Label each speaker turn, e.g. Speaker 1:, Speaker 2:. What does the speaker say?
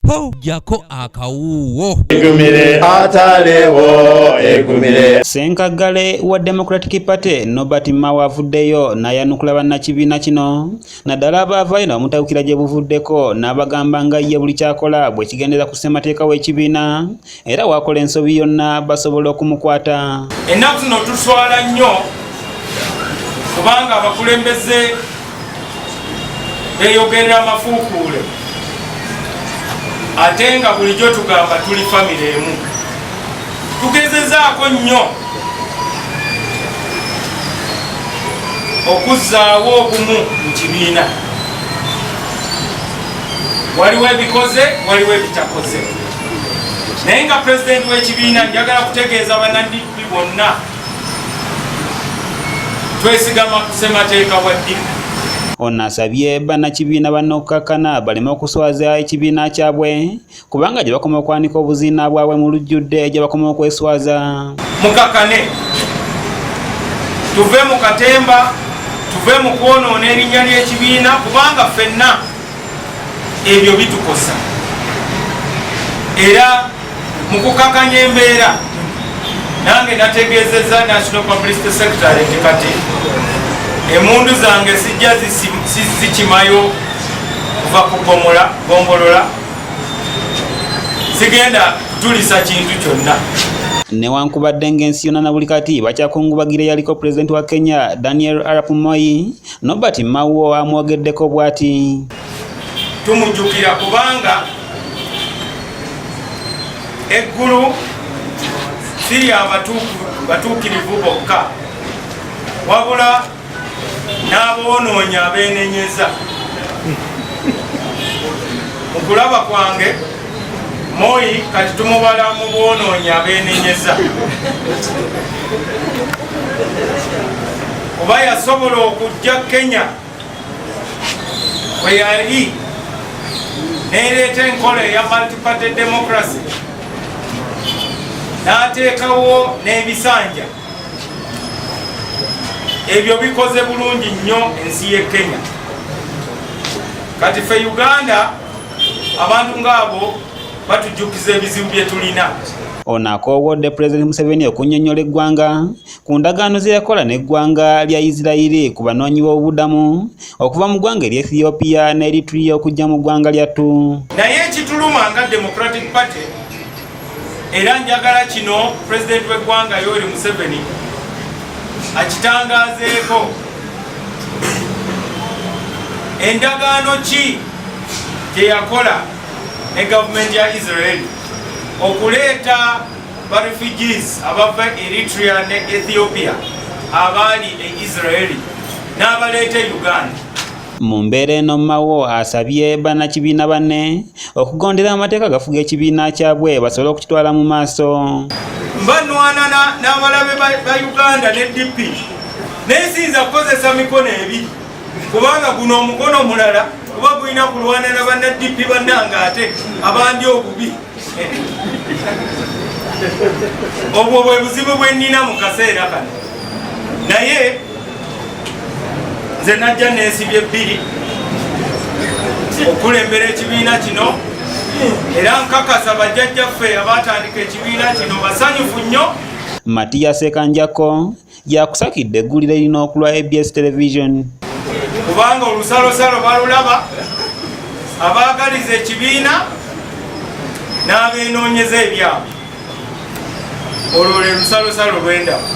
Speaker 1: Ho, jako akawuuwo.
Speaker 2: Egumire atalewo egumire.
Speaker 3: Ssenkaggale wa Democratic Party Norbert Mao avuddeyo n'ayanukula bannakibiina kino naddala abaavaayo ne bamutawukira gye buvuddeko, n'abagamba nga ye buli kyakola bwe kigendera ku ssemateeka w'ekibiina, era waakola ensobi yonna basobola okumukwata.
Speaker 4: Ennaku zino tuswala nnyo kubanga abakulembeze beeyogerera amafuukuule, ate nga bulijjo tugamba tuli famire emu. Tugezezaako nnyo okuzzaawo obumu mu kibiina. Waliwo ebikoze, waliwo ebitakoze, naye nga pulezidenti w'ekibiina njagala kutegeeza bannadp bonna, twesigama ku ssemateeka wa DP.
Speaker 3: Ono asabye bannakibiina banne okukakkana baleme okuswaza ekibiina kyabwe, kubanga gye bakoma okwanika obuziina bwabwe mu lujjudde gye bakoma okweswaza.
Speaker 4: Mukakane, tuve mu katemba, tuve mu kwonoona erinnya ly'ekibiina, kubanga ffenna ebyo bitukosa. Era mu kukakanya embeera, nange nategeezezza National Publicity Secretary nti kati emundu zange sijja zikimayo kuva ku gombolola, sigenda kutulisa kintu kyonna.
Speaker 3: Newankubadde ng'ensi yonna na buli kati bakyakungubagira eyaliko pulezidenti wa Kenya Daniel Arap Moi, Norbert Mao amwogeddeko bw'ati:
Speaker 4: Tumujjukira kubanga eggulu si lya batuukirivu bokka, wabula n'aboonoonyi abeenenyeza. Mu kulaba kwange, Moi kati tumubala mu boonoonyi abeenenyeza, kuba yasobola okujja Kenya bwe yali neereeta enkola eya multiparty democracy, n'ateekawo n'ebisanja. Ebyo bikoze bulungi nnyo ensi y'e Kenya. Kati ffe Uganda, abantu ng'abo batujjukiza ebizibu bye tulina.
Speaker 3: Ono akoowodde Pulezidenti Museveni okunnyonnyola eggwanga ku ndagaano ze yakola n'eggwanga lya Isirayiri ku banoonyi b'obubudamu okuva mu ggwanga erya Ethiopia ne Eritrea okujja mu ggwanga lyattu.
Speaker 4: Naye ekituluma nga Democratic Party, era njagala kino pulezidenti w'eggwanga Yoweri Museveni akitangaazeeko, endagaano ki gye yakola ne gavumenti ya Israeli okuleeta ba refugees abava Eritrea ne Ethiopia abaali e Israeli n'abaleeta e Uganda?
Speaker 3: Mu mbeera eno, Mao asabye bannakibiina banne okugondera amateeka agafuga ekibiina kyabwe basobole okukitwala mu maaso.
Speaker 4: Mba nwanana n'abalabe ba Uganda ne DP, naye siyinza kukozesa mikono ebiri, kubanga guno omukono omulala kuba gulina kulwana na banna DP bannange ate abandi obubi. Obwo bwe buzibu bwe nnina mu kaseera kano, naye nze najja neesibye bbiri okulembera ekibiina kino, era nkakasa bajjajjaffe abatandika ekibiina kino basanyufu nnyo.
Speaker 3: Matiya Sekanjako yakusakidde eggulire lino okulwa ABS Television.
Speaker 4: Kubanga olusalosalo balulaba, abaagaliza ekibiina n'abeenoonyeza ebyabwe, olwo lwe lusalosalo lwendaba.